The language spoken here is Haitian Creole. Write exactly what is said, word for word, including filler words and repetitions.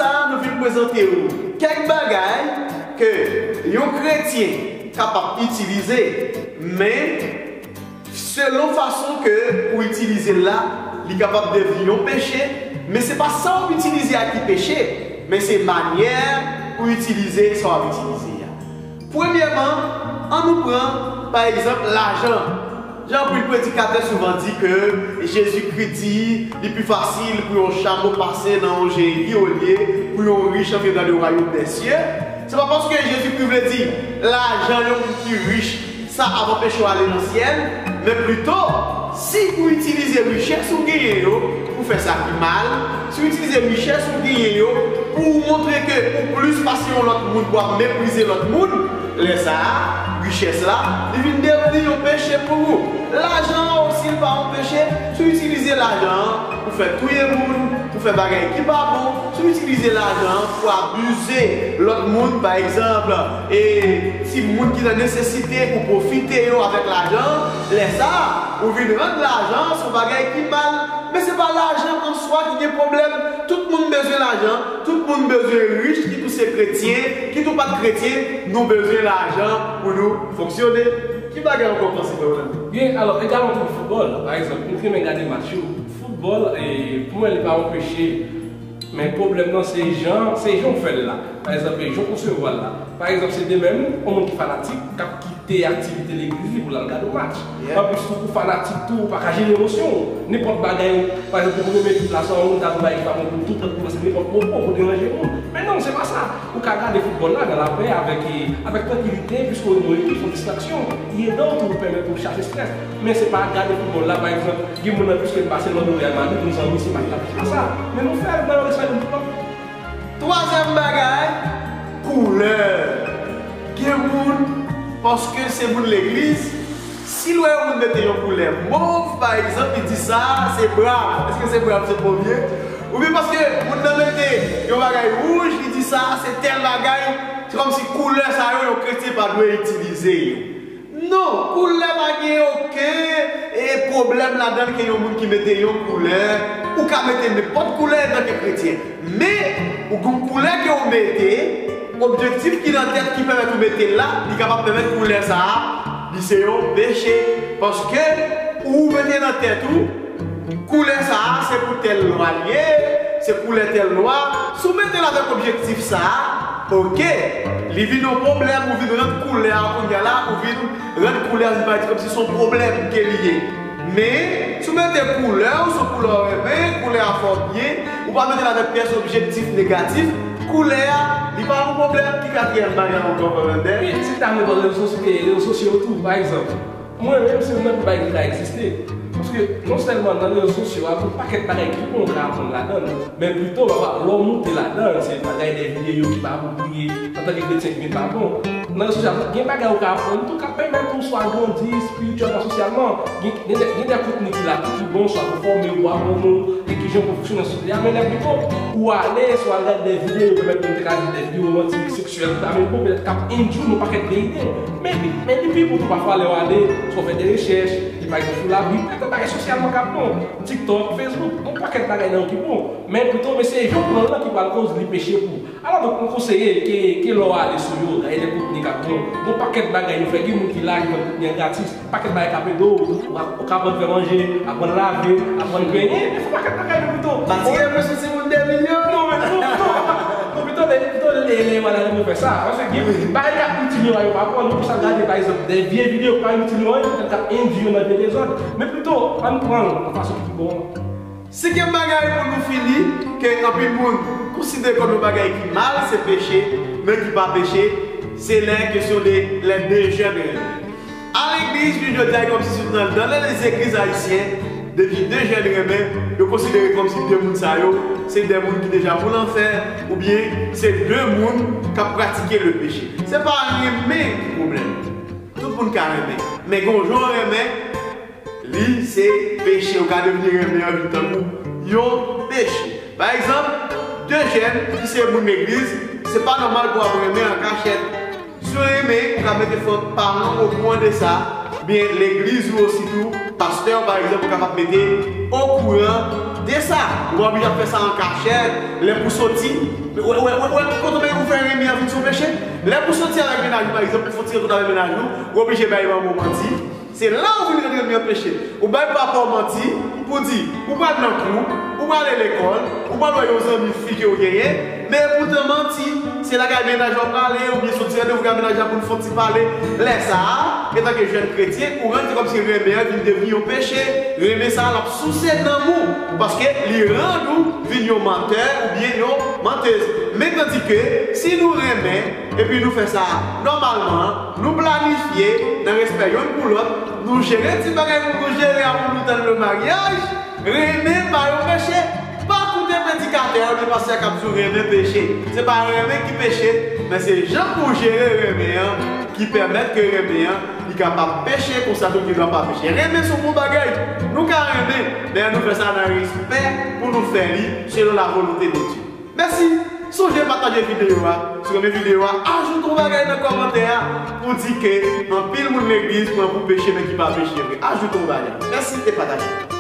Sa nou vin prezante w kèk bagay ke yon kretyen kapab itilize, men selon fason ke ou itilize l la, li kapab devni yon peche, men se pa sa w itilize a ki peche, men se manyè ou itilize sa w ap itilize a. Premyèman, ann nou pran, pa egzanp, lajan. Jan anpil predikatè souvan di ke Jezikri di li pi fasil pou yon chamo pase nan yon jeri olye pou yon rich antre nan le wayòm dè sye. Se pa paske Jezikri vle di lajan yon moun ki rich sa ap anpeche w ale nan syèl, men plito, si ou itilize richès ou genyen yo pou fè sa ki mal, si w itilize richès ou genyen yo pou w montre ke ou plis pase yon lòt moun, pou w ap meprize lòt moun, lè sa a, richès la, li vin devni yon peche pou ou. Lajan an osi, li pa yon peche. Si w itilize lajan an pou fè touye moun, pou fè bagay ki pa bon, si w itilize lajan an pou abize lòt moun, pa egzanp, e timoun ki nan nesesite, pou pwofite yo avèk lajan an, lè sa a, ou vin rann lajan an se yon bagay ki mal. Men se pa lajan an swa ki gen pwoblèm. Tout moun bezwen lajan. Tout moun bezwen rich, kit ou se kretyen, kit ou pa t kretyen, nou bezwen lajan pou nou fonksyone. Ki bagay ankò w panse, frè Orlando? Byen, alò, egalman tou pou foutbòl, pa egzanp, m renmen gade match yo. Foutbòl, e, pou mwen, li pa yon peche. Men pwoblèm nan, se jan, se jan w fè l la. Pa egzanp, jan w konsevwa l la. Pa egzanp, se de menm, yon moun ki fanatik, k ap kite aktivite legliz li pou l al gade yon match. Anplis tou, ou fanatik tou, ou pa ka jere emosyon w. Nenpòt bagay, pa egzanp, ou renmen ekip la, sa yon moun ta di yon bagay ki pa bon pou ou, tout lòt moun, se nenpòt pwopo pou deranje moun. Men non, se pa sa. Ou ka gade foutbòl la nan lapè, avèk, avèk trankilite, piske ou nan yon ekip, se yon distraksyon. Li ede w tou, pèmèt ou chache estrès. Men se pa gade foutbòl la, pa egzanp, gen moun nan plis ke l pase nan Real Madrid, nou zanmi, se pa ki la plis sa. Men nou fè l nan yon restoran. Twazyèm bagay, koulè. Gen moun, paske se moun legliz, si l wè yon moun mete yon koulè mov, pa egzanp, li di sa se brav. Èske se brav, se pwomye? Oubyen paske moun nan mete yon bagay wouj, li di sa se tèl bagay. Se kòmsi koulè sa yo, yon kretyen pa dwe itilize yo. Non, koulè pa gen okenn e pwoblèm ladan l ke yon moun ki mete yon koulè. Ou ka mete nenpòt koulè antanke kretyen. Men, ou gen yon koulè ke w mete, objektif ki nan tèt ki pèmèt ou mete l la, li kapab pèmèt koulè sa a, li se yon peche. Paske ou mete nan tèt ou, koulè sa a, se pou tèl lwa l ye, se koulè tèl lwa. Si w mete l avèk objektif sa a, oke, li vin yon pwoblèm, ou vin rann koulè a kounye a la, ou vin rann koulè a vin parèt kòmsi se yon pwoblèm ke li ye. Men, si w mete koulè w, se yon koulè w renmen, koulè a fè w byen, ou pa mete l avèk pyès objektif negatif, koulè a, li pa yon pwoblèm. Ki katriyèm bagay ankò, Fernandez? Wi, se ta mwen nan rezo sosyo, rezo sosyo tou, pa egzanp. Mwen menm, se youn nan pi bagay ki ka egziste. Paske non sèlman nan rezo sosyo a, gen yon pakèt bagay ki bon ou ka aprann ladan l, men pito, lè w moute ladan l, se bagay de videyo ki pa apwopriye, antanke kretyen ki vin pa bon. Nan rezo sosyo a, gen bagay ou ka aprann tou, k ap pèmèt ou swa grandi espirityèlman, sosyalman. Gen, gen de, gen de kontni ki la tou ki bon, swa pou fòme ou, aprann ou, e kijan pou fonksyone nan sosyete a, men lè pito, ou ale, swa al gade de videyo, pèmèt mwen te ka di de videyo romantik, seksyèl, tou, men bon, petèt k ap endui w yon pakèt de ide. Men, men li pi bon tou pafwa lè w ale, swa w fè de rechèch, li pa egzanp sou Labib, petèt bagay sosyalman k ap bon, TikTok, Facebook, yon pakèt bagay nan yo ki bon. Men pito, men se jan w pran l lan ki pral koz li peche pou ou. Alò, donk, mwen konseye ke, ke lè w ale sou yo, gade de kontni k ap bon, yon pakèt bagay yo fè, gen moun ki la, ki ban kontni an gratis. Pakèt bagay k ap ede w, ou ka, ou ka aprann fè manje, aprann lave, aprann benyen, men fè pakèt bagay yo pito. Matirye plis yon timoun de milyon. Non, men non, non. Non, pito, lè, pito, lè, lè, lè, lè, fè sa. Paske gen bagay k ap itil yo a, yo pa pran, nou pou sa gade, pa egzanp, de vye videyo k pa itil yo anyen, k ap endui yo nan vye dezòd. Men pito, ann pran l nan fason ki bon an. Senkyèm bagay pou nou fini, ke anpil moun konsidere kòm yon bagay ki mal, se peche, men ki pa peche, se lè kesyon de lè de jèn renmen. A legliz, jounen jodi a, e kòmsi sou nan, nan legliz ayisyen, depi de jèn renmen, yo konsidere kòmsi de moun sa yo, se de moun ki deja pou lanfè, oubyen se de moun k ap pratike le peche. Se pa renmen ki pwoblèm. Tout moun ka renmen. Men gen yon jan w renmen, li se peche. Ou ka devni renmen an vin tankou yon peche. Pa egzanp, de jèn ki se moun legliz, se pa nòmal pou w ap renmen an kachèt. Si w renmen, ou ka mete fò paran w okouran de sa. Byen, legliz ou osi tou, pastè w, pa egzanp, ou kapab mete okouran De sa, ou pa oblije ap fè sa an kachèt, lè pou soti. Wè, wè, wè, wè, ki kote ou fè renmen an vin se yon peche? Lè pou soti avèk mennaj ou, pa egzanp, pou fè yon ti rankontre avèk mennaj ou, ou oblije bay manman w manti. Se la ou vin rantre nan peche. Ou bay papa w manti, pou di, ou pral nan kou, ou prale lekòl, ou pral wè yon zanmi fi ke w genyen, men epoutan manti, se lakay mennaj ou prale, oubyen soti randevou kay mennaj la pou n fè yon ti pale. Lè sa a, antanke jèn kretyen, ou rann se kòmsi renmen an vin devni yon peche. Renmen sa a, l ap souse nan ou, paske li rann ou vin yon mantè oubyen yon mantèz. Men tandike, si nou renmen, epi nou fè sa nòmalman, nou planifye nan respè yonn pou lòt, nou jere ti bagay pou nou jere a pou nou tann le maryaj, renmen pa yon peche. Pa koute predikatè a oubyen pastè a k ap di w renmen peche. Se pa renmen ki peche, men se jan pou w jere renmen an ki pèmèt ke renmen an li kapab peche, konsa tou ki dwa pa peche. Renmen se yon bon bagay. Nou ka renmen, men nou fè sa nan respè pou nou fè li selon la volonte de Dye. Mèsi. Sonje pataje videyo a. Si w renmen videyo a, ajoute yon bagay nan kòmantè a pou di ke anpil moun legliz pran pou peche, men ki pa peche vre. Ajoute yon bagay. Mèsi e pataje.